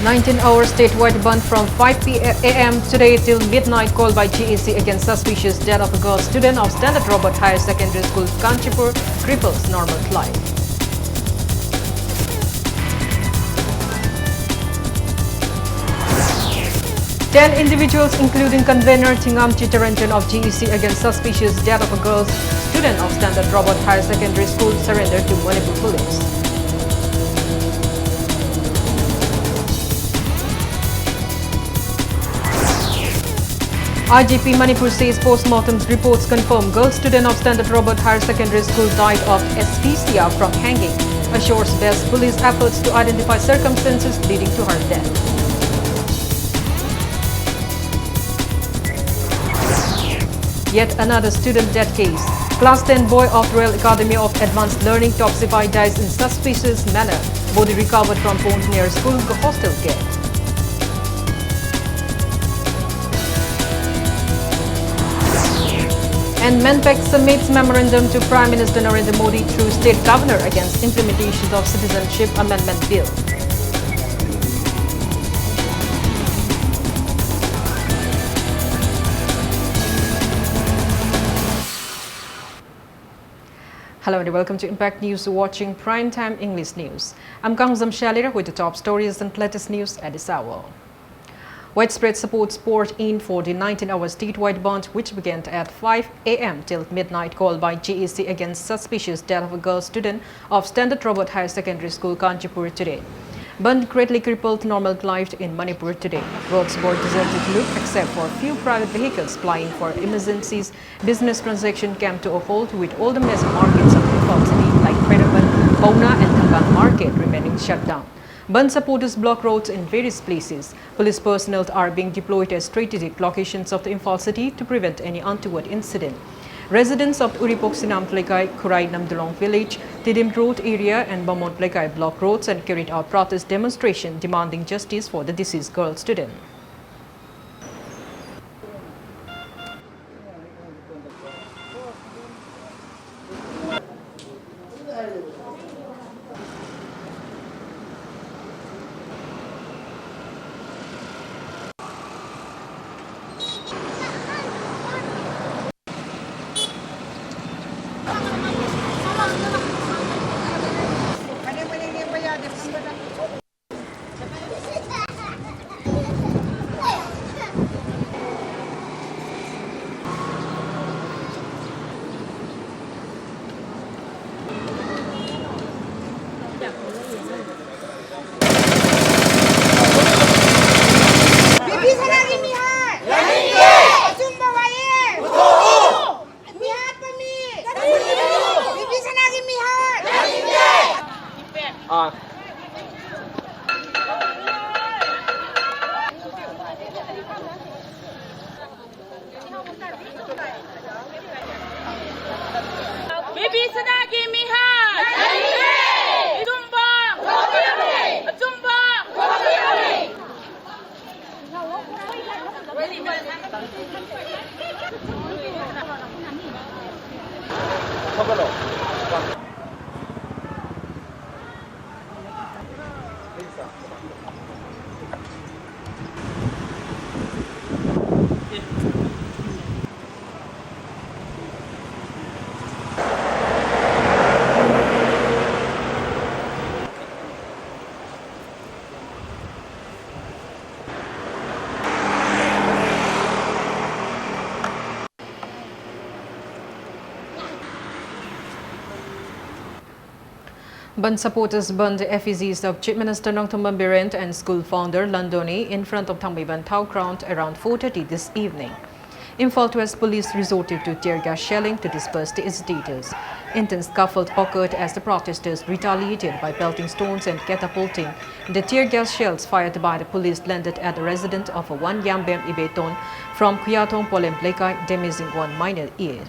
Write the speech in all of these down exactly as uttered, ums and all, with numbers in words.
Nineteen hours statewide bandh from five p.m. today till midnight called by G E C against suspicious death of a girl student of Standard Robert Higher Secondary School, Kanchipur, cripples normal life. Ten individuals, including convener Thingam Chitharanjan of G E C against suspicious death of a girl student of Standard Robert Higher Secondary School, surrendered to Manipur police. I G P Manipur says postmortem reports confirm girl student of Standard Robert Higher Secondary School died of asphyxia from hanging, assures best police efforts to identify circumstances leading to her death. Yet another student death case. Class ten boy of Royal Academy of Advanced Learning, Topsipai, dies in suspicious manner. Body recovered from pond near school hostel gate. And MANPAC submits memorandum to Prime Minister Narendra Modi through State Governor against implementation of Citizenship Amendment Bill. Hello and welcome to Impact News, watching Prime Time English News. I'm Kangzam Shalira with the top stories and latest news at this hour. Widespread support poured in for the nineteen-hour statewide bandh, which began at five a.m. till midnight, called by G E C against suspicious death of a girl student of Standard Robert Higher Secondary School, Kanchipur, today. Bandh greatly crippled normal life in Manipur today. Roads bore deserted look except for few private vehicles plying for emergencies. Business transaction came to a halt, with all the major markets of Imphal city like Pheiraban, Pouna and Thangbang market remaining shut down. Bandh supporters block roads in various places. Police personnel are being deployed at strategic locations of the Imphal city to prevent any untoward incident. Residents of Uripok Sinam Lekai, Khurai Namdulong village, Tidim Road area and Bamon Lekai block roads and carried out protest demonstration demanding justice for the deceased girl student. ꯕꯤꯕꯤ ꯁꯅꯥꯒꯤ ꯃꯤꯍꯥꯠ! ꯑꯆꯨꯝꯕ ꯋꯥꯌꯦꯜ! ꯃꯤꯍꯥꯠꯄ ꯃꯤ! ꯕꯤꯕꯤ ꯁꯅꯥꯒꯤ ꯃꯤꯍꯥꯠ! ꯑꯥ꯫ ꯕꯤꯕꯤ ꯁꯅꯥꯒꯤ ꯃꯤꯍꯥꯠ! ꯑꯆꯨꯝꯕ! ꯑꯆꯨꯝꯕ! Bandh supporters burned effigies of Chief Minister Nongthombam Biren and school founder Landoni in front of Thangmeiband Thao ground around four thirty this evening. Imphal West police resorted to tear gas shelling to disperse the agitators. Intense scuffle occurred as the protesters retaliated by pelting stones and catapulting. The tear gas shells fired by the police landed at the residence of a one Yambem Ibeton from Khuyathong Polem Leikai, damaging one minor ear.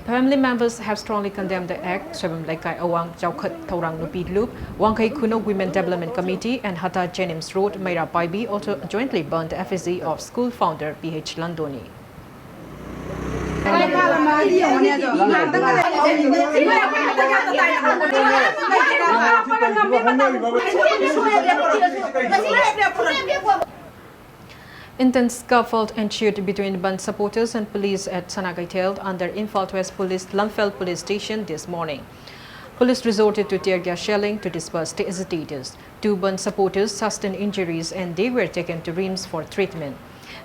Family members have strongly condemned the act. Soibam Leikai Awang Chaukhat Thaurang Nupi Lup, Wangkhei Khunou Women Development Committee, and Hata Jenims Road Meira Paibi also jointly burned the effigy of school founder P H Landoni. Intense scuffle ensued between Bandh supporters and police at Sanakeithel under Imphal West Police Lamphel Police Station this morning. Police resorted to tear gas shelling to disperse the agitators. Two Bandh supporters sustained injuries and they were taken to RIMS for treatment.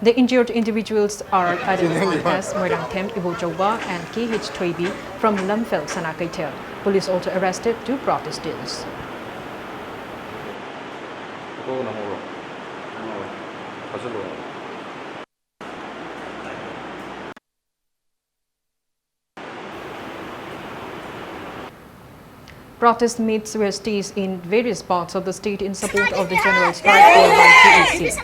The injured individuals are identified as Moirangthem Ibochouba and K H Thoibi from Lamphel, Sanakeithel. Police also arrested two protesters. ꯀꯣꯛꯅ ꯍꯧꯔꯣ꯫ ꯐꯥꯖꯤꯜꯂꯣ꯫ Protest meets were staged in various parts of the state in support of the general strike called by G E C.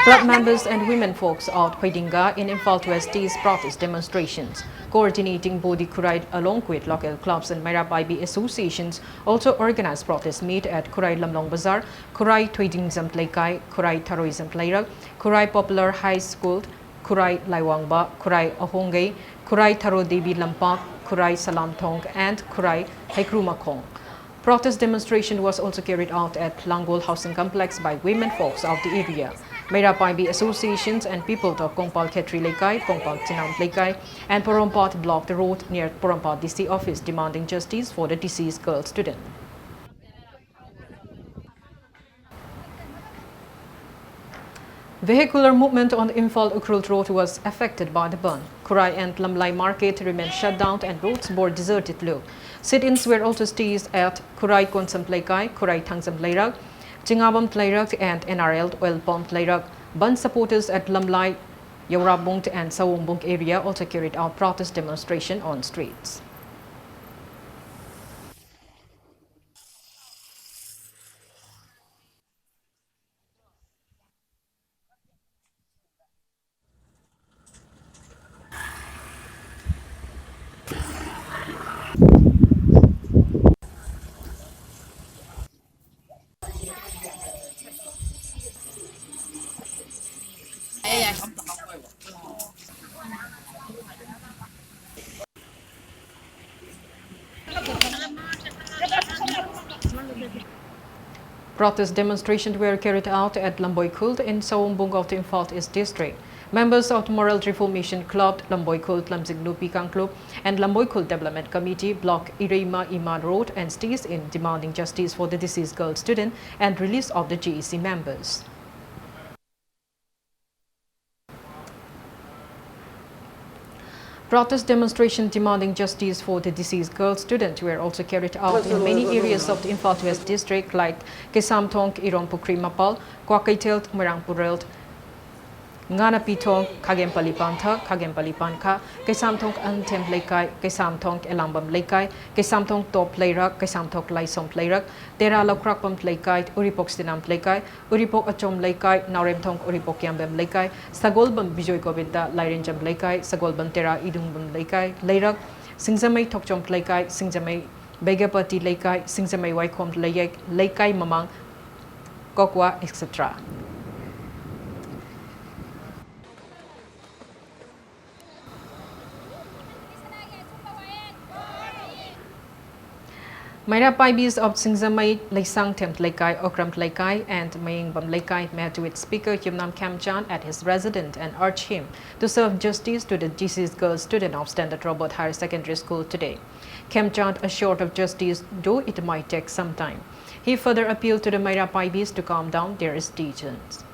Club members and women folks of Khwedinga in Imphal to staged protest demonstrations. Coordinating body Khurai along with local clubs and Meira Paibi associations also organized protest meet at Khurai Lamlong Bazar, Khurai Thoidingzam Leikai, Khurai Tharoizam Leirak, Khurai Popular High School, Khurai Laiwangba, Khurai Ahongei, Khurai Tharo Devi Lampak, Khurai Salamthong, and Khurai Heikrumakhong. Protest demonstration was also carried out at Langol Housing Complex by women folks of the area. Meira Paibi associations and people of Kongpal Khetri Leikai, Kongpal Chinam Leikai, and Porompat blocked the road near Porompat D C office demanding justice for the deceased girl student. Vehicular movement on the Imphal Ukhrul road was affected by the bandh. Khurai and Lamlai market remained shut down and roads bore deserted look. Sit-ins were also staged at Khurai Konsam Leikai, Khurai Thangsam Leirak, Chingabam Leirak and N R L oil pump Leirak. Bandh supporters at Lamlai, Yaurabung and Sawombung area also carried out protest demonstration on streets. Protest demonstrations were carried out at Lamboi Khuld in Sawombung of the Imphal East District. Members of the Moral Reformation Club, Lamboi Khuld Lamjing Nupi Kangklub, and Lamboi Khuld Development Committee blocked Ireima Iman Road and staged in demanding justice for the deceased girl student and release of the G E C members. Protest demonstration demanding justice for the deceased girl student were also carried out in many areas of the Imphal West district like Keisamthong, Irompukri Mapal, Kwakeithel, Moirangpural, Nganapithong, Khagempali Pantha, Khagempali Pankha, Keisamthong Anthem Leikai, Keisamthong Elambam Leikai, Keisamthong Top Leirak, Keisamthong Laisom Leirak, Tera Lokrakpam Leikai, Uripok Sinam Leikai, Uripok Achom Leikai, Naoremthong Uripok Yambem Leikai, Sagolbam Bijoy Govinda Lairenjam Leikai, Sagolbam Tera Idungbam Leikai, Leirak, Singjamei Thokchom Leikai, Singjamei Begapati Leikai, Singjamei Waikhom Leikai, Leikai Mamang, Kokwa, et cetera. Meira Paibis of Singjamei, Leisangthem Leikai, Okram Leikai, and Mayingbam Leikai met with Speaker Yumnam Khemchand at his residence and urged him to serve justice to the deceased girl student of Standard Robert Higher Secondary School today. Khemchand assured of justice, though it might take some time. He further appealed to the Meira Paibis to calm down their agitations.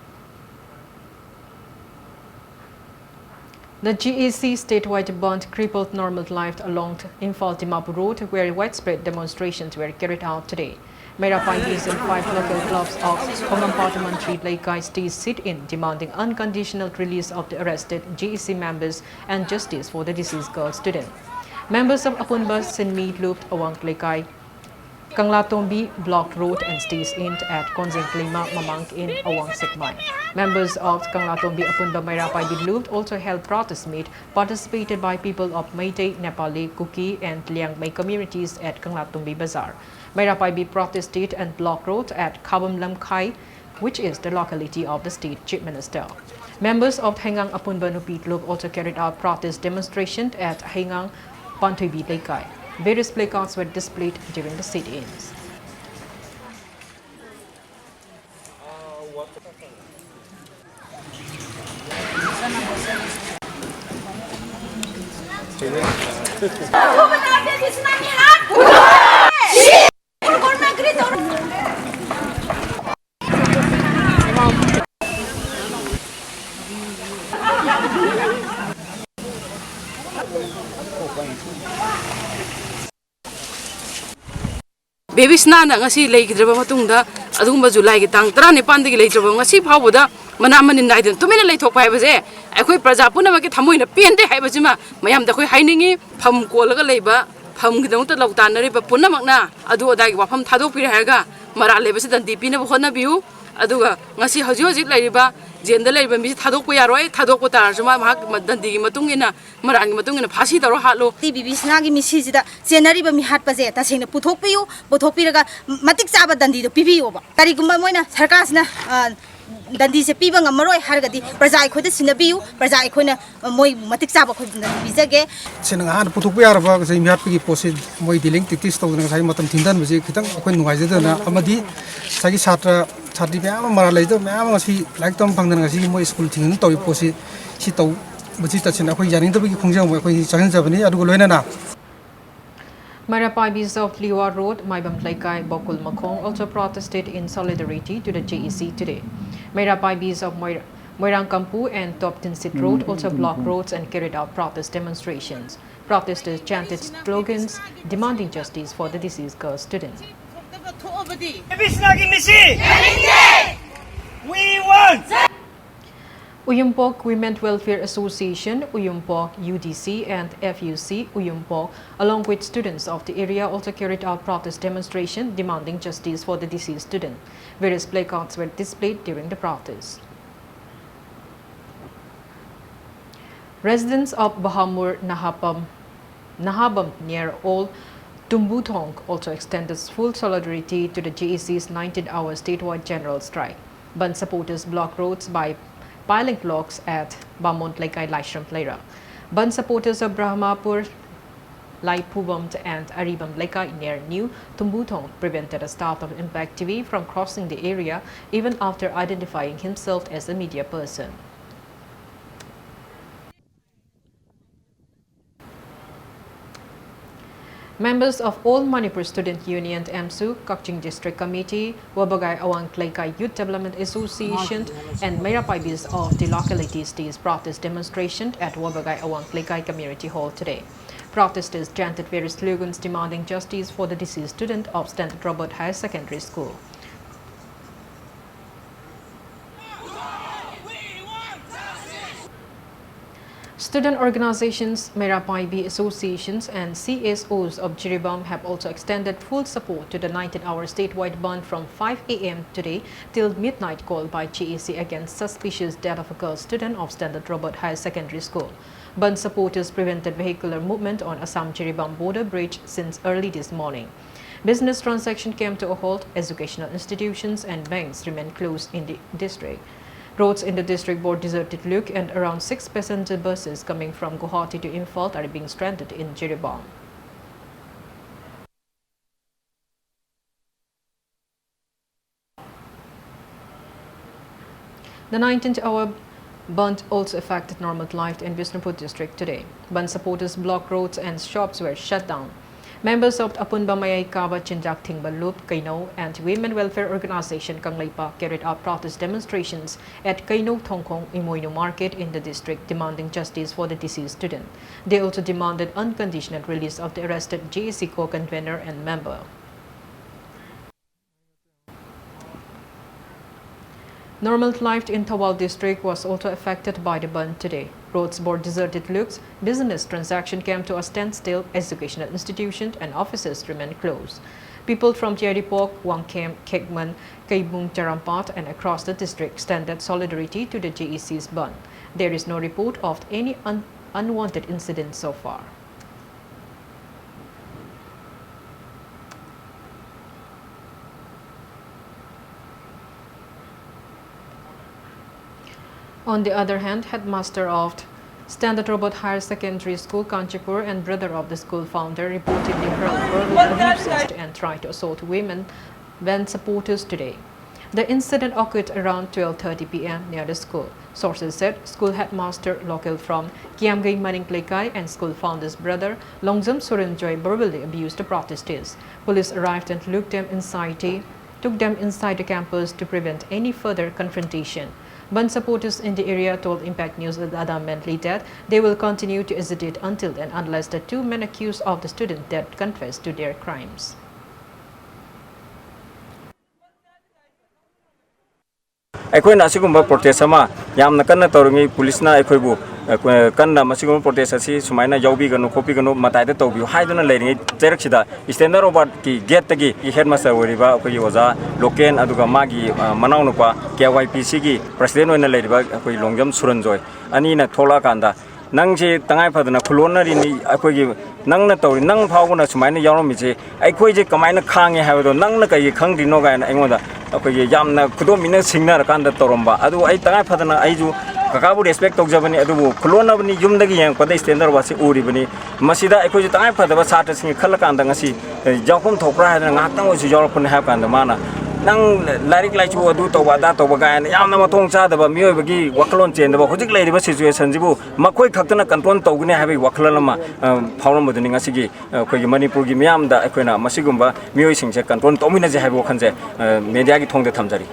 The G A C statewide bandh crippled normal life along Imphal Dimapur Road, where widespread demonstrations were carried out today. Meira Paibis and five local clubs of Khongam Parliamentary Leikai staged sit-in demanding unconditional release of the arrested G A C members and justice for the deceased girl student. Members of Apunba Sinmi Lup Awang Leikai, Kanglatombi blocked road and staged in at Konzeng Klima Mamang in Awang Sekmai. Members of Kanglatombi Apunba Meira Paibis Lup also held protest meet participated by people of Meitei, Nepali, Kuki and Liangmai communities at Kanglatombi Bazaar. Meira Paibis protested and blocked road at Khabam Lamkhai, which is the locality of the state chief minister. Members of Thaingang Apunba Nupi Lup also carried out protest demonstration at Thaingang Panthuibi Leikai. Various placards were displayed during the sit-ins. Baby ꯁꯅꯥꯅ ꯉꯁꯤ ꯂꯩꯈꯤꯗ꯭ꯔꯕ ꯃꯇꯨꯡꯗ, ꯑꯗꯨꯒꯨꯝꯕ ꯖꯨꯂꯥꯏꯒꯤ ꯇꯥꯡ ꯇꯔꯥꯅꯤꯄꯥꯟꯗꯒꯤ ꯂꯩꯇ꯭ꯔꯕ ꯉꯁꯤ ꯐꯥꯎꯕꯗ ꯃꯅꯥ ꯃꯅꯤꯟ ꯅꯥꯏꯗꯅ ꯇꯨꯃꯤꯟꯅ ꯂꯩꯊꯣꯛꯄ ꯍꯥꯏꯕꯁꯦ ꯑꯩꯈꯣꯏ ꯄ꯭ꯔꯖꯥ ꯄꯨꯝꯅꯃꯛꯀꯤ ꯊꯃꯣꯏꯅ ꯄꯦꯟꯗꯦ ꯍꯥꯏꯕꯁꯤꯃ ꯃꯌꯥꯝꯗ ꯑꯩꯈꯣꯏ ꯍꯥꯏꯅꯤꯡꯉꯤ꯫ ꯐꯝ ꯀꯣꯜꯂꯒ ꯂꯩꯕ, ꯐꯝꯒꯤꯗꯃꯛꯇ ꯂꯧ ꯇꯥꯟꯅꯔꯤꯕ ꯄꯨꯝꯅꯃꯛꯅ ꯑꯗꯨ ꯑꯗꯥꯒꯤ ꯋꯥꯐꯝ ꯊꯥꯗꯣꯛꯄꯤꯔꯦ ꯍꯥꯏꯔꯒ ꯃꯔꯥꯜ ꯂꯩꯕꯁꯤ ꯗꯟꯗꯤ ꯄꯤꯅꯕ ꯍꯣꯠꯅꯕꯤꯌꯨ꯫ ꯑꯗꯨꯒ ꯉꯁꯤ ꯍꯧꯖꯤꯛ ꯍꯧꯖꯤꯛ ꯂꯩꯔꯤꯕ ꯖꯦꯜꯗ ꯂꯩꯔꯤꯕ ꯃꯤꯁꯤ ꯊꯥꯗꯣꯛꯄ ꯌꯥꯔꯣꯏ꯫ ꯊꯥꯗꯣꯛꯄ ꯇꯥꯔꯁꯨ ꯃꯥ ꯃꯍꯥꯛ ꯗꯟꯗꯤꯒꯤ ꯃꯇꯨꯡ ꯏꯟꯅ, ꯃꯔꯥꯜꯒꯤ ꯃꯇꯨꯡ ꯏꯟꯅ ꯐꯥꯁꯤ ꯇꯧꯔ ꯍꯥꯠꯂꯨ꯫ ꯕꯤ ꯕꯤ ꯁꯅꯥꯒꯤ ꯃꯤꯁꯤꯁꯤꯗ ꯆꯦꯟꯅꯔꯤꯕ ꯃꯤꯍꯥꯠꯄꯁꯦ ꯇꯁꯦꯡꯅ ꯄꯨꯊꯣꯛꯄꯤꯌꯨ, ꯄꯨꯊꯣꯛꯄꯤꯔꯒ ꯃꯇꯤꯛ ꯆꯥꯕ ꯗꯟꯗꯤꯗꯣ ꯄꯤꯕꯤꯌꯣꯕ꯫ ꯀꯔꯤꯒꯨꯝꯕ ꯃꯣꯏꯅ ꯁꯔꯀꯥꯔꯁꯤꯅ, ꯑ, ꯗꯟꯗꯤꯁꯦ ꯄꯤꯕ ꯉꯝꯃꯔꯣꯏ ꯍꯥꯏꯔꯒꯗꯤ ꯄ꯭ꯔꯖꯥ ꯑꯩꯈꯣꯏꯗ ꯁꯤꯟꯅꯕꯤꯌꯨ, ꯄ꯭ꯔꯖꯥ ꯑꯩꯈꯣꯏꯅ, ꯑ, ꯃꯣꯏ ꯃꯇꯤꯛ ꯆꯥꯕ ꯑꯩꯈꯣꯏ ꯗꯟꯗꯤ ꯄꯤꯖꯒꯦ꯫ ꯁꯦꯡꯅ ꯍꯥꯟꯅ ꯄꯨꯊꯣꯛꯄ ꯌꯥꯔꯕ ꯉꯁꯥꯏ ꯃꯤꯍꯥꯠꯄꯒꯤ ꯄꯣꯠꯁꯤ ꯃꯣꯏ dealing tactics ꯇꯧꯗꯅ ꯉꯁꯥꯏ ꯃꯇꯝ ꯊꯤꯟꯊꯍꯟꯕꯁꯤ ꯈꯤꯇꯪ ꯑꯩꯈꯣꯏ ꯅꯨꯡꯉꯥꯏꯖꯗꯅ, ꯑꯃꯗꯤ ꯉꯁꯥꯏꯒꯤ ꯁꯥꯇ꯭ꯔ ꯁꯥꯇ꯭ꯔꯤ ꯃꯌꯥꯝ ꯑꯃ ꯃꯔꯥꯜ ꯂꯩꯖꯗꯕ ꯃꯌꯥꯝ ꯑꯃ ꯉꯁꯤ ꯂꯥꯏꯔꯤꯛ ꯇꯝꯕ ꯐꯪꯗꯅ ꯉꯁꯤꯒꯤ ꯃꯣꯏ ꯁ꯭ꯀꯨꯜ ꯊꯤꯡꯗꯅ ꯇꯧꯔꯤꯕ ꯄꯣꯠꯁꯤ, ꯁꯤ ꯇꯧꯕꯁꯤ ꯇꯁꯦꯡꯅ ꯑꯩꯈꯣꯏ ꯌꯥꯅꯤꯡꯗꯕꯒꯤ ꯈꯣꯡꯖꯪ ꯑꯃ ꯑꯩꯈꯣꯏ ꯆꯪꯁꯤꯟꯖꯕꯅꯤ꯫ ꯑꯗꯨꯒ ꯂꯣꯏꯅꯅ Meira Paibis of Liwa Road, Maibam Leikai, Bokul Makhong also protested in solidarity to the J A C today. Meira Paibis of Moir- Moirang Kampu and Top Tinsit Road also blocked roads and carried out protest demonstrations. Protesters chanted slogans demanding justice for the deceased girl student. Baby ꯁꯅꯥꯒꯤ ꯃꯤꯁꯤ! We want! Uyumpok Women Welfare Association, Uyumpok U D C and F U C Uyumpok, along with students of the area, also carried out protest demonstration demanding justice for the deceased student. Various placards were displayed during the protest. Residents of Bahamur Nahapam, Nahabam near Old Tumbuthong also extended full solidarity to the J A C's nineteen-hour statewide general strike. Bandh supporters blocked roads by piling blocks at Bamon Leikai Laishram Leira. Bandh supporters of Brahmapur, Laipubam and Aribam Leikai near New Tumbuthong prevented a staff of Impact T V from crossing the area even after identifying himself as a media person. Members of All Manipur Student Union, AMSU, Kakching District Committee, Wabagai Awang Leikai Youth Development Association, and Meira Paibis of the locality staged protest demonstration at Wabagai Awang Leikai Community Hall today. Protesters chanted various slogans demanding justice for the deceased student of Standard Robert Higher Secondary School. Student organizations, Meira Paibi associations, and C S Os of Jiribam have also extended full support to the nineteen hour statewide bandh from five a m today till midnight called by G E C against suspicious death of a girl student of Standard Robert Higher Secondary School. Bandh supporters prevented vehicular movement on Assam Jiribam border bridge since early this morning. Business transaction came to a halt, educational institutions and banks remain closed in the district. Roads in the district bore deserted look, and around six passenger buses coming from Guwahati to Imphal are being stranded in Jiribam. The nineteenth hour bandh also affected normal life in Bishnupur district today. Bandh supporters blocked roads and shops were shut down. Members of Apunba Mayai Kaba Chinjak Thingba Lup, Keinou, and Women Welfare Organization Kangleipak carried out protest demonstrations at Keinou Thongkhong Imoinu Market in the district, demanding justice for the deceased student. They also demanded unconditional release of the arrested G E C core convener and member. Normal life in Thoubal district was also affected by the bandh today. Roads bore deserted looks, business transaction came to a standstill, educational institutions and offices remain closed. People from Yairipok, Wangkhem, Khekmon, Keibung, Charampat and across the district extended solidarity to the G E C's bandh. There is no report of any un- unwanted incidents so far. On the other hand, headmaster of Standard Robert Higher Secondary School, Kanchipur, and brother of the school founder reportedly hurled verbal abuses and tried to assault women bandh supporters today. The incident occurred around twelve thirty p m near the school. Sources said school headmaster Lokel from Kiamgei Maning Leikai and school founder's brother Longjam Surinjoy verbally abused the protesters. Police arrived and looked them inside the, took them inside the campus to prevent any further confrontation. One supporters in the area told Impact News adamantly that they will continue to agitate until and unless the two men accused of the student death confess to their crimes. ꯑꯩꯈꯣꯏꯅ ꯑꯁꯤꯒꯨꯝꯕ protest ꯑꯃ ꯌꯥꯝꯅ ꯀꯟꯅ ꯇꯧꯔꯤꯉꯩ ꯄꯨꯂꯤꯁꯅ ꯑꯩꯈꯣꯏꯕꯨ, ꯑ, ꯀꯟꯅ ꯃꯁꯤꯒꯨꯝꯕ ꯄ꯭ꯔꯣꯇꯦꯁ ꯑꯁꯤ ꯁꯨꯃꯥꯏꯅ ꯌꯥꯎꯕꯤꯒꯅꯨ ꯈꯣꯠꯄꯤꯒꯅꯨ, ꯃꯇꯥꯏꯗ ꯇꯧꯕꯤꯌꯨ ꯍꯥꯏꯗꯨꯅ ꯂꯩꯔꯤꯉꯩ ꯆꯩꯔꯛꯁꯤꯗ ꯏꯁꯇꯦꯟꯗꯔ ꯔꯣꯕꯥꯔꯠꯀꯤ ꯒꯦꯠꯇꯒꯤ ꯍꯦꯗ ꯃꯥꯁꯇꯔ ꯑꯣꯏꯔꯤꯕ ꯑꯩꯈꯣꯏꯒꯤ ꯑꯣꯖꯥ ꯂꯣꯀꯦꯟ, ꯑꯗꯨꯒ ꯃꯥꯒꯤ, ꯑ, ꯃꯅꯥꯎꯅꯨꯄꯥ, ꯀꯦ ꯋꯥꯏ ꯄꯤ ꯁꯤꯒꯤ ꯄ꯭ꯔꯁꯤꯗꯦꯟ ꯑꯣꯏꯅ ꯂꯩꯔꯤꯕ ꯑꯩꯈꯣꯏ ꯂꯣꯡꯖꯝ ꯁꯨꯔꯟꯖꯣꯏ ꯑꯅꯤꯅ ꯊꯣꯛꯂꯛꯑꯀꯥꯟꯗ, "ꯅꯪꯁꯦ ꯇꯉꯥꯏ ꯐꯗꯅ ꯈꯨꯂꯣꯟꯅꯔꯤꯅꯤ, ꯑꯩꯈꯣꯏꯒꯤ ꯅꯪꯅ ꯇꯧꯔꯤ, ꯅꯪ ꯐꯥꯎꯕꯅ ꯁꯨꯃꯥꯏꯅ ꯌꯥꯎꯔꯝꯃꯤꯁꯦ, ꯑꯩꯈꯣꯏꯁꯦ ꯀꯃꯥꯏꯅ ꯈꯥꯡꯉꯦ ꯍꯥꯏꯕꯗꯣ ꯅꯪꯅ ꯀꯩꯒꯤ ꯈꯪꯗ꯭ꯔꯤꯅꯣ?" ꯀꯥꯏꯅ ꯑꯩꯉꯣꯟꯗ ꯑꯩꯈꯣꯏꯒꯤ ꯌꯥꯝꯅ ꯈꯨꯗꯣꯝꯕꯤꯅ ꯁꯤꯡꯅꯔꯀꯥꯟꯗ ꯇꯧꯔꯝꯕ꯫ ꯑꯗꯨ ꯑꯩ ꯇꯉꯥꯏ ꯐꯗꯅ, ꯑꯩꯁꯨ ꯀꯀꯥꯕꯨ ꯔꯦꯁꯄꯦꯛ ꯇꯧꯖꯕꯅꯤ, ꯑꯗꯨꯕꯨ ꯈꯨꯂꯣꯟꯅꯕꯅꯤ, ꯌꯨꯝꯗꯒꯤ ꯌꯦꯡꯉꯛꯄꯗ ꯏꯁꯇꯦꯟꯗꯔ ꯋꯥꯠꯁꯤ ꯎꯔꯤꯕꯅꯤ꯫ ꯃꯁꯤꯗ ꯑꯩꯈꯣꯏꯁꯨ ꯇꯉꯥꯏ ꯐꯗꯕ ꯁꯥꯇ꯭ꯔꯁꯤꯡꯒꯤ ꯈꯜꯂꯀꯥꯟꯗ ꯉꯁꯤ, ꯑꯦ, ꯌꯥꯎꯐꯝ ꯊꯣꯛꯄ꯭ꯔꯥ ꯍꯥꯏꯗꯅ ꯉꯥꯏꯍꯥꯛꯇꯪ ꯑꯣꯏꯁꯨ ꯌꯥꯎꯔꯛꯄꯅꯤ ꯍꯥꯏꯕ ꯀꯥꯟꯗ, ꯃꯥꯅ, "ꯅꯪ ꯂꯥꯏꯔꯤꯛ ꯂꯥꯏꯁꯨ ꯑꯗꯨ ꯇꯧꯕ ꯑꯗꯥ ꯇꯧꯕ" ꯀꯥꯏꯅ ꯌꯥꯝꯅ ꯃꯊꯣꯡ ꯆꯥꯗꯕ, ꯃꯤꯑꯣꯏꯕꯒꯤ ꯋꯥꯈꯜꯂꯣꯟ ꯆꯦꯟꯗꯕ, ꯍꯧꯖꯤꯛ ꯂꯩꯔꯤꯕ ꯁꯤꯆꯨꯋꯦꯁꯟꯁꯤꯕꯨ ꯃꯈꯣꯏ ꯈꯛꯇꯅ ꯀꯟꯇ꯭ꯔꯣꯜ ꯇꯧꯒꯅꯤ ꯍꯥꯏꯕꯒꯤ ꯋꯥꯈꯜꯂꯣꯟ ꯑꯃ, ꯑ, ꯐꯥꯎꯔꯝꯕꯗꯨꯅꯤ꯫ ꯉꯁꯤꯒꯤ, ꯑ, ꯑꯩꯈꯣꯏꯒꯤ ꯃꯅꯤꯄꯨꯔꯒꯤ ꯃꯤꯌꯥꯝꯗ ꯑꯩꯈꯣꯏꯅ ꯃꯁꯤꯒꯨꯝꯕ ꯃꯤꯑꯣꯏꯁꯤꯡꯁꯦ ꯀꯟꯇ꯭ꯔꯣꯜ ꯇꯧꯃꯤꯟꯅꯁꯦ ꯍꯥꯏꯕ ꯋꯥꯈꯜꯁꯦ, ꯑ, ꯃꯦꯗꯤꯌꯥꯒꯤ ꯊꯣꯡꯗ ꯊꯝꯖꯔꯤ꯫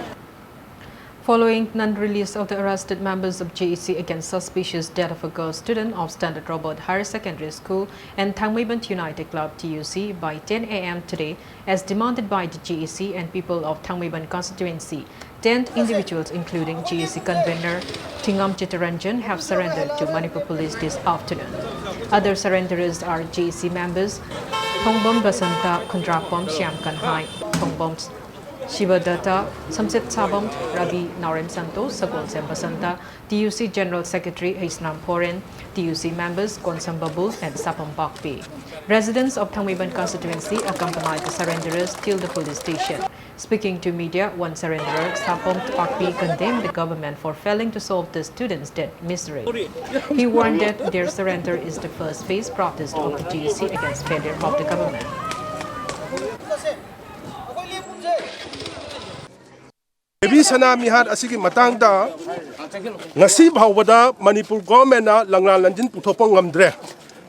Following non-release of the arrested members of J A C against suspicious death of a girl student of Standard Robert Higher Secondary School and Thangmeiban United Club, T U C, by ten A M today, as demanded by the J A C and people of Thangmeiban constituency, ten individuals, including J A C convener Thingam Chittaranjan, have surrendered to Manipur police this afternoon. Other surrenderers are J A C members Thongbam Basanta, Khundrakpam Shyam Kanhai, Thongbam Shivadatta, Samsit Sabam, Rabi Naorem Santos, Sagolsem Basanta, T U C General Secretary Aisnam Phoren, T U C members Konsam Babul and Sapam Bakpi. Residents of Thangmeiban constituency accompanied the surrenderers till the police station. Speaking to media, one surrenderer, Sapam Bakpi, condemned the government for failing to solve the students' death mystery. He warned that their surrender is the first phase protest of the J A C against failure of the government. Baby ꯁꯅꯥ ꯃꯤꯍꯥꯠ ꯑꯁꯤꯒꯤ ꯃꯇꯥꯡꯗ ꯉꯁꯤ ꯐꯥꯎꯕꯗ ꯃꯅꯤꯄꯨꯔ ꯒꯣꯔꯃꯦꯟꯅ ꯂꯪꯂꯥ ꯂꯪꯖꯤꯟ ꯄꯨꯊꯣꯛꯄ ꯉꯝꯗ꯭ꯔꯦ꯫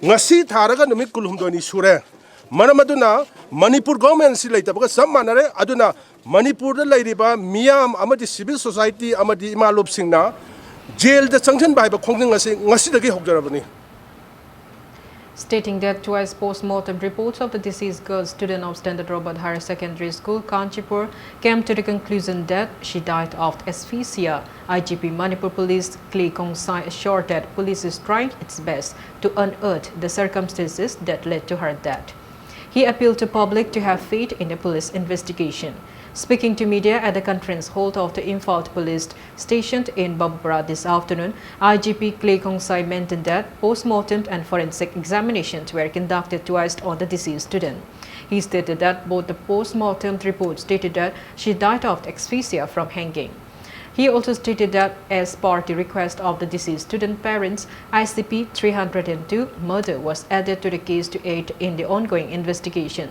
ꯉꯁꯤ ꯊꯥꯔꯒ ꯅꯨꯃꯤꯠ ꯀꯨꯟꯍꯨꯝꯗꯣꯏꯅꯤ ꯁꯨꯔꯦ꯫ ꯃꯔꯝ ꯑꯗꯨꯅ ꯃꯅꯤꯄꯨꯔ ꯒꯣꯔꯃꯦꯟꯁꯤ ꯂꯩꯇꯕꯒ ꯆꯞ ꯃꯥꯟꯅꯔꯦ꯫ ꯑꯗꯨꯅ ꯃꯅꯤꯄꯨꯔꯗ ꯂꯩꯔꯤꯕ ꯃꯤꯌꯥꯝ ꯑꯃꯗꯤ ꯁꯤꯚꯤꯜ ꯁꯣꯁꯥꯏꯇꯤ ꯑꯃꯗꯤ ꯏꯃꯥ ꯂꯨꯞꯁꯤꯡꯅ ꯖꯦꯜꯗ ꯆꯪꯁꯤꯟꯕ ꯍꯥꯏꯕ ꯈꯣꯡꯖꯪ ꯑꯁꯤ ꯉꯁꯤꯗꯒꯤ ꯍꯧꯖꯔꯕꯅꯤ꯫ Stating that twice post-mortem reports of the deceased girl student of Standard Robert Higher Secondary School, Kanchipur, came to the conclusion that she died of asphyxia, I G P Manipur Police Clay Khongsai assured that police is trying its best to unearth the circumstances that led to her death. He appealed to public to have faith in the police investigation. Speaking to media at the conference hall of the Imphal Police stationed in Bapupara this afternoon, I G P Clay Khongsai maintained that post-mortem and forensic examinations were conducted twice on the deceased student. He stated that both the post-mortem reports stated that she died of asphyxia from hanging. He also stated that, as per the request of the deceased student parents, I C P three hundred and two murder was added to the case to aid in the ongoing investigation.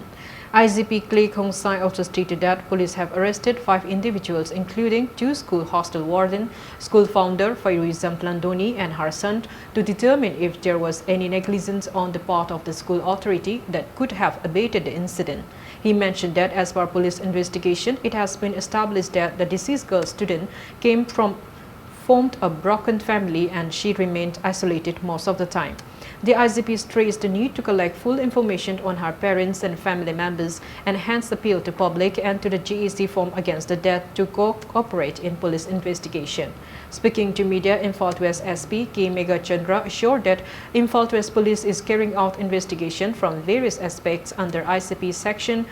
I G P Clay Khongsai also stated that police have arrested five individuals, including two school hostel warden, school founder Fairuizam Tlandoni and her son, to determine if there was any negligence on the part of the school authority that could have abated the incident. He mentioned that as per police investigation, it has been established that the deceased girl student came from formed a broken family and she remained isolated most of the time. The I G P stressed the need to collect full information on her parents and family members and hence appeal to public and to the G E C form against the death to co-, cooperate in police investigation. Speaking to media, Imphal West S P K Meghachandra assured that Imphal West Police is carrying out investigation from various aspects under I C P section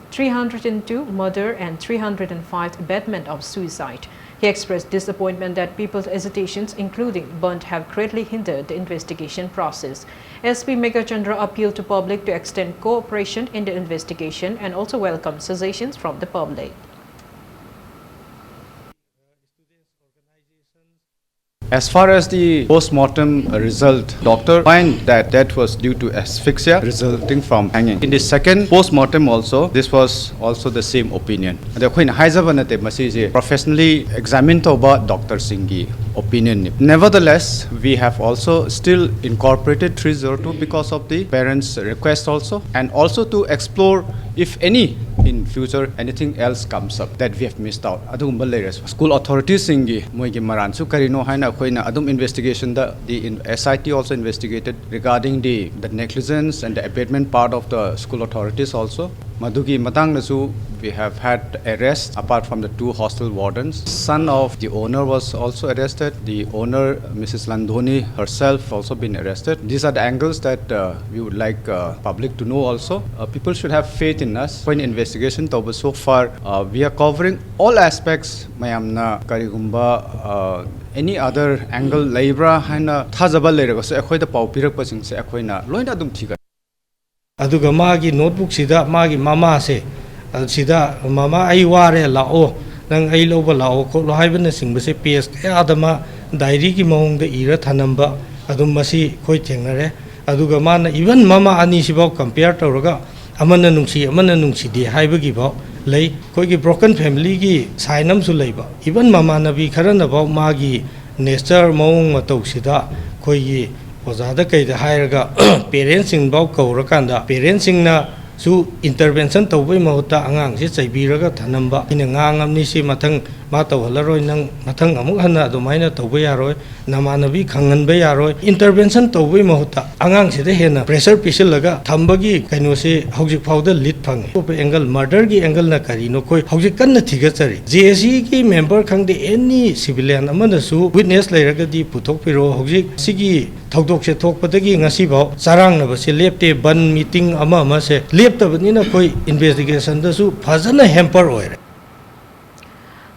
three hundred and two murder and three hundred and five abetment of suicide. He expressed disappointment that people's agitations, including bandh, have greatly hindered the investigation process. S P Meghachandra appealed to public to extend cooperation in the investigation and also welcome suggestions from the public. As far as the post-mortem result, doctor find that death was due to asphyxia resulting from hanging. In the second post-mortem also, this was also the same opinion. ꯑꯗ ꯑꯩꯈꯣꯏꯅ ꯍꯥꯏꯖꯕ ꯅꯠꯇꯦ, ꯃꯁꯤꯁꯦ professionally examine ꯇꯧꯕ doctor ꯁꯤꯡꯒꯤ opinion ꯅꯤ꯫ Nevertheless, we have also still incorporated three zero two because of the parents' request also, and also to explore if any in future anything else comes up that we have missed out. ꯑꯗꯨꯒꯨꯝꯕ ꯂꯩꯔꯁꯨ school authorities ꯁꯤꯡꯒꯤ ꯃꯣꯏꯒꯤ ꯃꯔꯥꯟꯁꯨ ꯀꯔꯤꯅꯣ ꯍꯥꯏꯅ ꯑꯩꯈꯣꯏꯅ ꯑꯗꯨꯝ investigation the, the in-, S I T also investigated regarding the, the negligence and the abetment part of the school authorities also. ꯃꯗꯨꯒꯤ ꯃꯇꯥꯡꯗꯁꯨ we have had arrest apart from the two hostel wardens. Son of the owner was also arrested. The owner, Missus Landhoni herself, also been arrested. These are the angles that, uh, we would like, uh, public to know also. Uh, people should have faith in us. ꯑꯩꯈꯣꯏꯅ investigation ꯇꯧꯕ, so far, uh, we are covering all aspects. ꯃꯌꯥꯝꯅ ꯀꯔꯤꯒꯨꯝꯕ, uh, any other angle ꯂꯩꯕ꯭ꯔꯥ ꯍꯥꯏꯅ ꯊꯥꯖꯕ ꯂꯩꯔꯒꯁꯨ ꯑꯩꯈꯣꯏꯗ ꯄꯥꯎ ꯄꯤꯔꯛꯄꯁꯤꯡꯁꯦ ꯑꯩꯈꯣꯏꯅ ꯂꯣꯏꯅ ꯑꯗꯨꯝ ꯊꯤꯒꯠ ꯑꯗꯨꯒ ꯃꯥꯒꯤ notebook ꯁꯤꯗ ꯃꯥꯒꯤ ꯃꯃꯥꯁꯦ, ꯑ, ꯁꯤꯗ, "ꯃꯃꯥ, ꯑꯩ ꯋꯥꯔꯦ, ꯂꯥꯛꯑꯣ, ꯅꯪ ꯑꯩ ꯂꯧꯕ ꯂꯥꯛꯑꯣ" ꯈꯣꯠꯂꯣ ꯍꯥꯏꯕꯅꯆꯤꯡꯕꯁꯦ page ꯀꯌꯥꯗ ꯃꯥ diary ꯒꯤ ꯃꯑꯣꯡꯗ ꯏꯔ ꯊꯅꯝꯕ ꯑꯗꯨꯝ ꯃꯁꯤ ꯑꯩꯈꯣꯏ ꯊꯦꯡꯅꯔꯦ꯫ ꯑꯗꯨꯒ ꯃꯥꯅ even ꯃꯃꯥ ꯑꯅꯤꯁꯤꯐꯥꯎ compare ꯇꯧꯔꯒ ꯑꯃꯅ ꯅꯨꯡꯁꯤ ꯑꯃꯅ ꯅꯨꯡꯁꯤꯗꯦ ꯍꯥꯏꯕꯒꯤꯐꯥꯎ ꯂꯩ꯫ ꯑꯩꯈꯣꯏꯒꯤ broken family ꯒꯤ sign ꯑꯃꯁꯨ ꯂꯩꯕ꯫ Even ꯃꯃꯥꯟꯅꯕꯤ ꯈꯔꯅꯐꯥꯎ ꯃꯥꯒꯤ nature ꯃꯑꯣꯡ ꯃꯇꯧꯁꯤꯗ ꯑꯩꯈꯣꯏꯒꯤ ꯑꯣꯖꯥꯗ ꯀꯩꯗ ꯍꯥꯏꯔꯒ parents ꯁꯤꯡꯐꯥꯎ ꯀꯧꯔꯀꯥꯟꯗ parents ꯁꯤꯡꯅꯁꯨ intervention ꯇꯧꯕꯩ ꯃꯍꯨꯠꯇ ꯑꯉꯥꯡꯁꯤ ꯆꯩꯕꯤꯔꯒ ꯊꯅꯝꯕ꯫ ꯑꯩꯅ ꯉꯥꯡꯉꯕꯅꯤ, ꯁꯤ ꯃꯊꯪ ꯃꯥ ꯇꯧꯍꯜꯂꯔꯣꯏ, ꯅꯪ ꯃꯊꯪ ꯑꯃꯨꯛ ꯍꯟꯅ ꯑꯗꯨꯃꯥꯏꯅ ꯇꯧꯕ ꯌꯥꯔꯣꯏ, ꯅꯃꯥꯟꯅꯕꯤ ꯈꯪꯍꯟꯕ ꯌꯥꯔꯣꯏ꯫ Intervention ꯇꯧꯕꯩ ꯃꯍꯨꯠꯇ ꯑꯉꯥꯡꯁꯤꯗ ꯍꯦꯟꯅ pressure ꯄꯤꯁꯤꯜꯂꯒ ꯊꯝꯕꯒꯤ ꯀꯩꯅꯣꯁꯤ ꯍꯧꯖꯤꯛ ꯐꯥꯎꯗ lead ꯐꯪꯉꯤ꯫ ꯑꯇꯣꯞꯄ angle, murder ꯒꯤ angle ꯅ ꯀꯔꯤꯅꯣ ꯑꯩꯈꯣꯏ ꯍꯧꯖꯤꯛ ꯀꯟꯅ ꯊꯤꯒꯠꯆꯔꯤ꯫ J A C ꯒꯤ member ꯈꯪꯗꯦ, any civilian ꯑꯃꯅꯁꯨ witness ꯂꯩꯔꯒꯗꯤ ꯄꯨꯊꯣꯛꯄꯤꯔꯛꯑꯣ꯫ ꯍꯧꯖꯤꯛ ꯁꯤꯒꯤ ꯊꯧꯗꯣꯛꯁꯦ ꯊꯣꯛꯄꯗꯒꯤ ꯉꯁꯤꯐꯥꯎ ꯆꯔꯥꯡꯅꯕꯁꯦ ꯂꯦꯞꯇꯦ꯫ ꯕꯟ meeting ꯑꯃ ꯑꯃꯁꯦ ꯂꯦꯞꯇꯕꯅꯤꯅ ꯑꯩꯈꯣꯏ investigation ꯗꯁꯨ ꯐꯖꯅ hamper ꯑꯣꯏꯔꯦ꯫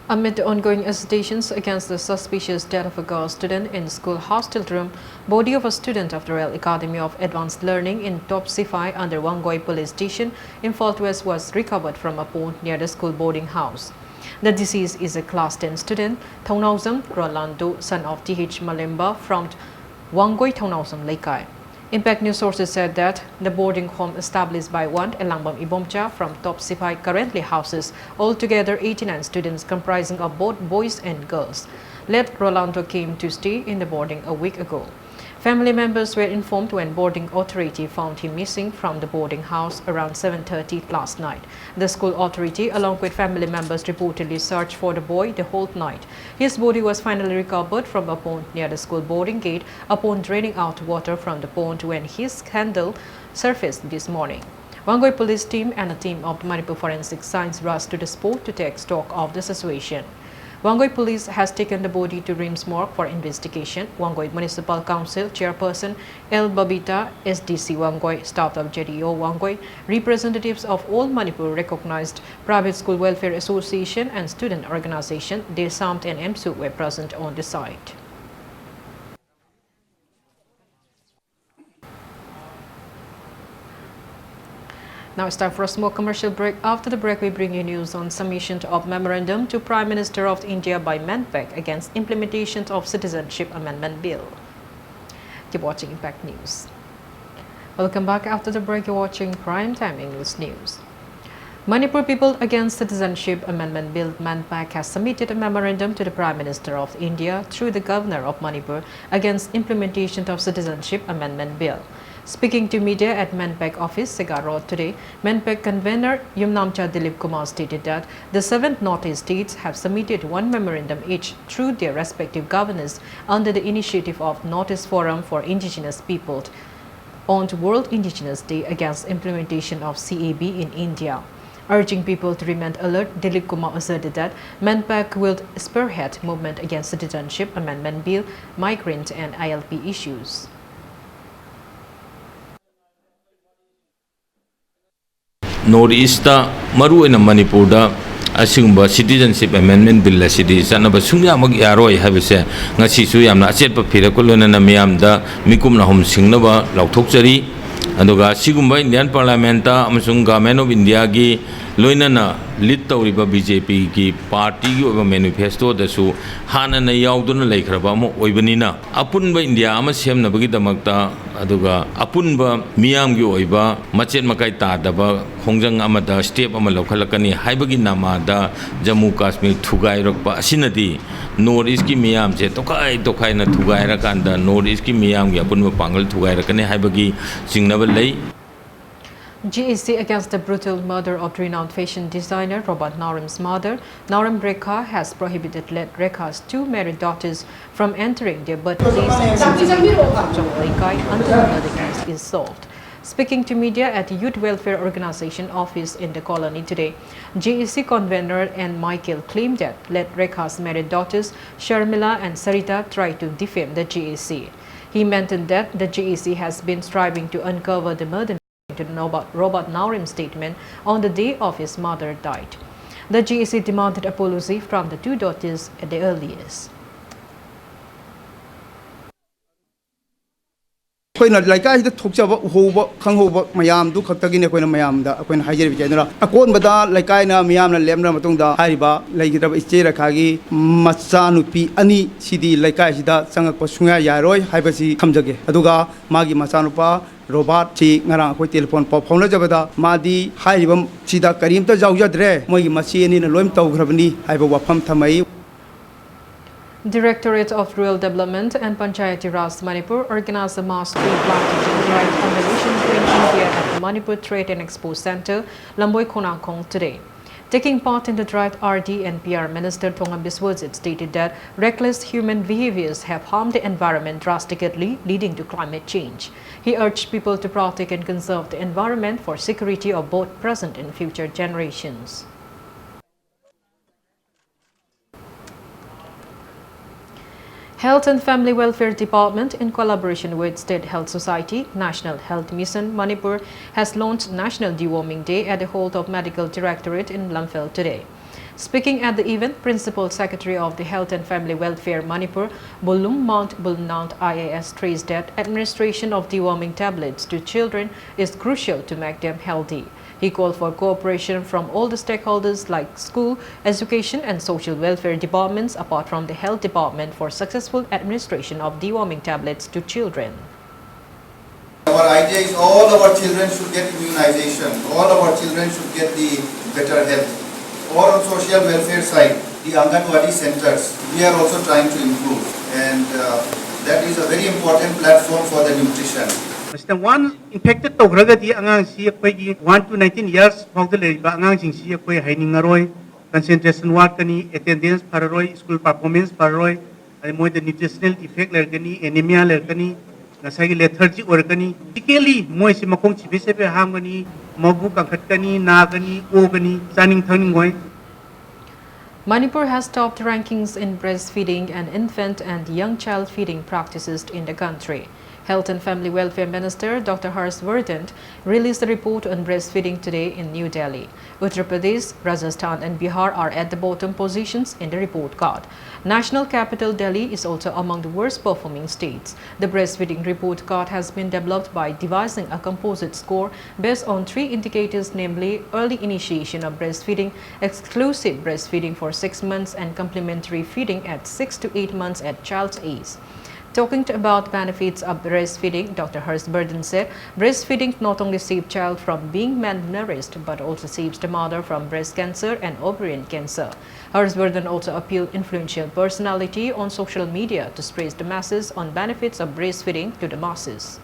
Amid ongoing agitations against the suspicious death of a girl student in school hostel room, body of a student of the Royal Academy of Advanced Learning in Top Sifai under Wangoi Police Station, Imphal West was recovered from a pond near the school boarding house. The deceased is a class ten student, Thongnaojam Rolando, son of T H Malemba from Wangoi Thongnaojam Leikai. Impact News sources said that the boarding home established by one Elangbam Ibomcha from Top Sipai currently houses altogether eighty-nine students comprising of both boys and girls. Late Rolando came to stay in the boarding a week ago. Family members were informed when boarding authority found him missing from the boarding house around seven thirty last night. The school authority, along with family members, reportedly searched for the boy the whole night. His body was finally recovered from a pond near the school boarding gate upon draining out water from the pond when his scandal surfaced this morning. Wangoi police team and a team of the Manipur Forensic Science rushed to the spot to take stock of the situation. Wangoi police has taken the body to RIMS morgue for investigation. Wangoi Municipal Council Chairperson L Babita, S D C Wangoi, staff of J D O Wangoi, representatives of All Manipur Recognized Private School Welfare Association and student organization, DESAMT and EMSU were present on the site. Now it's time for a small commercial break. After the break, we bring you news on submission of memorandum to Prime Minister of India by MANPAC against implementation of Citizenship Amendment Bill. Keep watching Impact News. Welcome back. After the break, you're watching Prime Time English News. Manipur People Against Citizenship Amendment Bill, MANPAC, has submitted a memorandum to the Prime Minister of India through the Governor of Manipur against implementation of Citizenship Amendment Bill. Speaking to media at MANPAC office, Sega Road today, MANPAC convener Yumnamcha Dilip Kumar stated that the seven Northeast states have submitted one memorandum each through their respective governors under the initiative of Northeast Forum for Indigenous People on World Indigenous Day against implementation of C A B in India. Urging people to remain alert, Dilip Kumar asserted that MANPAC will spearhead movement against Citizenship Amendment Bill, migrant and I L P issues. North east, ꯃꯔꯨꯑꯣꯏꯅ ꯃꯅꯤꯄꯨꯔꯗ, ꯑꯁꯤꯒꯨꯝꯕ citizenship ꯑꯦꯃꯦꯟꯃꯦꯟ bill ꯑꯁꯤꯗꯤ ꯆꯠꯅꯕ ꯁꯨꯡꯌꯥꯃꯛ ꯌꯥꯔꯣꯏ ꯍꯥꯏꯕꯁꯦ ꯉꯁꯤꯁꯨ ꯌꯥꯝꯅ ꯑꯆꯦꯠꯄ ꯐꯤꯔꯦꯞꯀ ꯂꯣꯏꯅꯅ ꯃꯤꯌꯥꯝꯗ ꯃꯤꯀꯨꯞ ꯅꯥꯍꯨꯝ ꯁꯤꯡꯅꯕ ꯂꯥꯎꯊꯣꯛꯆꯔꯤ꯫ ꯑꯗꯨꯒ ꯁꯤꯒꯨꯝꯕ ꯏꯟꯗꯤꯌꯥꯟ ꯄꯥꯔꯂꯥꯃꯦꯟꯇ ꯑꯃꯁꯨꯡ ꯒꯚꯔꯟꯃꯦꯟ ꯑꯣꯐ ꯏꯟꯗꯤꯌꯥꯒꯤ ꯂꯣꯏꯅꯅ ꯂꯤꯗ ꯇꯧꯔꯤꯕ ꯕꯤ ꯖꯦ ꯄꯤꯒꯤ ꯄꯥꯔꯇꯤꯒꯤ ꯑꯣꯏꯕ ꯃꯦꯅꯤꯐꯦꯁꯇꯣꯗꯁꯨ ꯍꯥꯟꯅꯅ ꯌꯥꯎꯗꯨꯅ ꯂꯩꯈ꯭ꯔꯕ ꯑꯃ ꯑꯣꯏꯕꯅꯤꯅ, ꯑꯄꯨꯟꯕ ꯏꯟꯗꯤꯌꯥ ꯑꯃ ꯁꯦꯝꯅꯕꯒꯤꯗꯃꯛꯇ, ꯑꯗꯨꯒ ꯑꯄꯨꯟꯕ ꯃꯤꯌꯥꯝꯒꯤ ꯑꯣꯏꯕ ꯃꯆꯦꯠ ꯃꯀꯥꯏ ꯇꯥꯗꯕ ꯈꯣꯡꯖꯪ ꯑꯃꯗ ꯁ꯭ꯇꯦꯞ ꯑꯃ ꯂꯧꯈꯠꯂꯛꯀꯅꯤ ꯍꯥꯏꯕꯒꯤ ꯅꯃꯥꯗ ꯖꯝꯃꯨ ꯀꯥꯁꯃꯤꯔ ꯊꯨꯒꯥꯏꯔꯛꯄ ꯑꯁꯤꯅꯗꯤ ꯅꯣꯔꯠ ꯏꯁꯀꯤ ꯃꯤꯌꯥꯝꯁꯦ ꯇꯣꯈꯥꯏ ꯇꯣꯈꯥꯏꯅ ꯊꯨꯒꯥꯏꯔꯀꯥꯟꯗ ꯅꯣꯔꯠ ꯏꯁꯀꯤ ꯃꯤꯌꯥꯝꯒꯤ ꯑꯄꯨꯟꯕ ꯄꯥꯡꯒꯜ ꯊꯨꯒꯥꯏꯔꯛꯀꯅꯤ ꯍꯥꯏꯕꯒꯤ ꯆꯤꯡꯅꯕ ꯂꯩ꯫ G E C against the brutal murder of renowned fashion designer Robert Naorim's mother, Naorim Rekha, has prohibited late Rekha's two married daughters from entering their birthplace in Sijang Leikai until the murder case is solved. Speaking to media at the Youth Welfare Organization office in the colony today, G E C convener N Michael claimed that late Rekha's married daughters Sharmila and Sarita tried to defame the G E C. He maintained that the G E C has been striving to uncover the murder to Robert, Robert Naorim's statement on the day of his mother died. The G E C demanded apology from the two daughters at the earliest. ꯑꯩꯈꯣꯏꯅ ꯂꯩꯀꯥꯏꯁꯤꯗ ꯊꯣꯛꯆꯕ, ꯎꯍꯧꯕ, ꯈꯪꯍꯧꯕ ꯃꯌꯥꯝꯗꯨ ꯈꯛꯇꯒꯤꯅꯤ ꯑꯩꯈꯣꯏꯅ ꯃꯌꯥꯝꯗ ꯑꯩꯈꯣꯏꯅ ꯍꯥꯏꯖꯔꯤꯕꯁꯦ꯫ ꯑꯗꯨꯅ ꯑꯀꯣꯟꯕꯗ ꯂꯩꯀꯥꯏꯅ ꯃꯤꯌꯥꯝꯅ ꯂꯦꯞꯅꯔ ꯃꯇꯨꯡꯗ ꯍꯥꯏꯔꯤꯕ ꯂꯩꯈꯤꯗ꯭ꯔꯕ ꯏꯆꯦ ꯔꯦꯈꯥꯒꯤ ꯃꯆꯥꯅꯨꯄꯤ ꯑꯅꯤ ꯁꯤꯗꯤ ꯂꯩꯀꯥꯏꯁꯤꯗ ꯆꯪꯉꯛꯄ ꯁꯨꯡꯌꯥ ꯌꯥꯔꯣꯏ ꯍꯥꯏꯕꯁꯤ ꯊꯝꯖꯒꯦ꯫ ꯑꯗꯨꯒ ꯃꯥꯒꯤ ꯃꯆꯥꯅꯨꯄꯥ ꯔꯣꯕꯥꯔꯠꯁꯤ ꯉꯔꯥꯡ ꯑꯩꯈꯣꯏ ꯇꯦꯂꯤꯐꯣꯟ ꯄꯥꯎ ꯐꯥꯎꯅꯖꯕꯗ ꯃꯥꯗꯤ ꯍꯥꯏꯔꯤꯕ ꯁꯤꯗ ꯀꯔꯤꯝꯇ ꯌꯥꯎꯖꯗ꯭ꯔꯦ, ꯃꯣꯏꯒꯤ ꯃꯆꯦ ꯑꯅꯤꯅ ꯂꯣꯏ ꯇꯧꯈ꯭ꯔꯕꯅꯤ ꯍꯥꯏꯕ ꯋꯥꯐꯝ ꯊꯝꯃꯛꯏ꯫ Directorate of Rural Development and Panchayati Raj Manipur organized a mass tree plantation drive on the Nation Green India at the Manipur Trade and Expo Center, Lamboi Khonangkhong today. Taking part in the drive, R D and P R Minister Thongam Biswajit stated that reckless human behaviors have harmed the environment drastically, leading to climate change. He urged people to protect and conserve the environment for security of both present and future generations. Health and Family Welfare Department, in collaboration with State Health Society, National Health Mission, Manipur, has launched National Deworming Day at the Hall of Medical Directorate in Lamphel today. Speaking at the event, Principal Secretary of the Health and Family Welfare Manipur, Bulum Mount Bulnaunt I A S, stressed that administration of deworming tablets to children is crucial to make them healthy. He called for cooperation from all the stakeholders like school, education and social welfare departments, apart from the health department, for successful administration of deworming tablets to children. Our idea is all our children should get immunization, all our children should get the better health. Or on social welfare side, the Anganwadi centers, we are also trying to improve, and uh, that is a very important platform for the nutrition. ꯃꯁꯤꯗ one ꯏꯟꯐꯦꯛꯇꯦꯠ ꯇꯧꯈ꯭ꯔꯒꯗꯤ ꯑꯉꯥꯡꯁꯤ ꯑꯩꯈꯣꯏꯒꯤ one two nineteen years ꯐꯥꯎꯗ ꯂꯩꯔꯤꯕ ꯑꯉꯥꯡꯁꯤꯡꯁꯤ ꯑꯩꯈꯣꯏ ꯍꯩꯅꯤꯡꯉꯔꯣꯏ, concentration ꯋꯥꯠꯀꯅꯤ, attendance ꯐꯔꯔꯣꯏ, school performance ꯐꯔꯔꯣꯏ, ꯑꯗꯩ ꯃꯣꯏꯗ nutritional effect ꯂꯩꯔꯛꯀꯅꯤ, anaemia ꯂꯩꯔꯛꯀꯅꯤ, ꯉꯁꯥꯏꯒꯤ ꯂꯦꯊꯔꯖꯤꯛ ꯑꯣꯏꯔꯛꯀꯅꯤ꯫ ꯐꯤꯖꯤꯀꯦꯜꯂꯤ ꯃꯣꯏꯁꯤ ꯃꯈꯣꯡ ꯁꯤꯕꯤ ꯁꯦꯕꯤ ꯍꯥꯝꯒꯅꯤ, ꯃꯕꯨꯛ ꯀꯥꯡꯈꯠꯀꯅꯤ, ꯅꯥꯒꯅꯤ, ꯑꯣꯒꯅꯤ, ꯆꯥꯅꯤꯡ ꯊꯛꯅꯤꯡꯉꯣꯏ꯫ Manipur has topped rankings in breastfeeding and infant and young child feeding practices in the country. Health and Family Welfare Minister Doctor Harsh Vardhan released a report on breastfeeding today in New Delhi. Uttar Pradesh, Rajasthan and Bihar are at the bottom positions in the report card. National capital Delhi is also among the worst performing states. The breastfeeding report card has been developed by devising a composite score based on three indicators, namely early initiation of breastfeeding, exclusive breastfeeding for six months and complementary feeding at six to eight months at child's age. Talking to, about benefits of breastfeeding, Doctor Harsh Vardhan said breastfeeding not only saves child from being malnourished but also saves the mother from breast cancer and ovarian cancer. Harsh Vardhan also appealed influential personality on social media to spread the message on benefits of breastfeeding to the masses.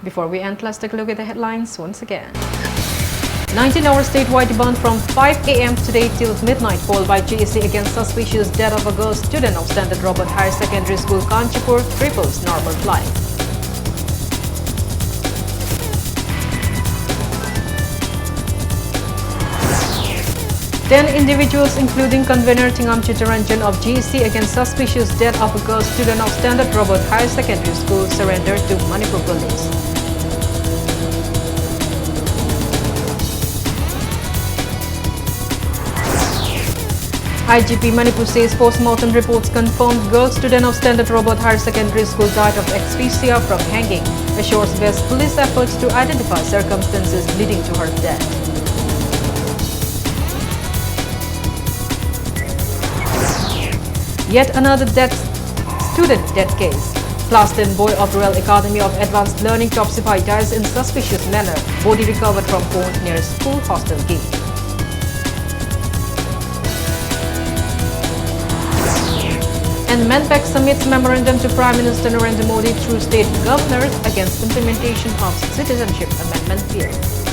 Before we end, let's take a look at the headlines once again. Nineteen hour statewide bandh from five a m today till midnight, called by G S T against suspicious death of a girl student of Standard Robert Higher Secondary School, Kanchipur, cripples normal flight. Ten individuals, including convener Thingam Chittaranjan of G S T against suspicious death of a girl student of Standard Robert Higher Secondary School, surrendered to Manipur police. I G P Manipur says postmortem reports confirmed girl student of Standard Robert Higher Secondary School died of asphyxia from hanging, assures best police efforts to identify circumstances leading to her death. Yet another death, student death case. Class ten boy of Royal Academy of Advanced Learning, Top Sipai, dies in suspicious manner. Body recovered from pond near school hostel gate. And MANPAC submits memorandum to Prime Minister Narendra Modi through state governors against implementation of Citizenship Amendment Bill.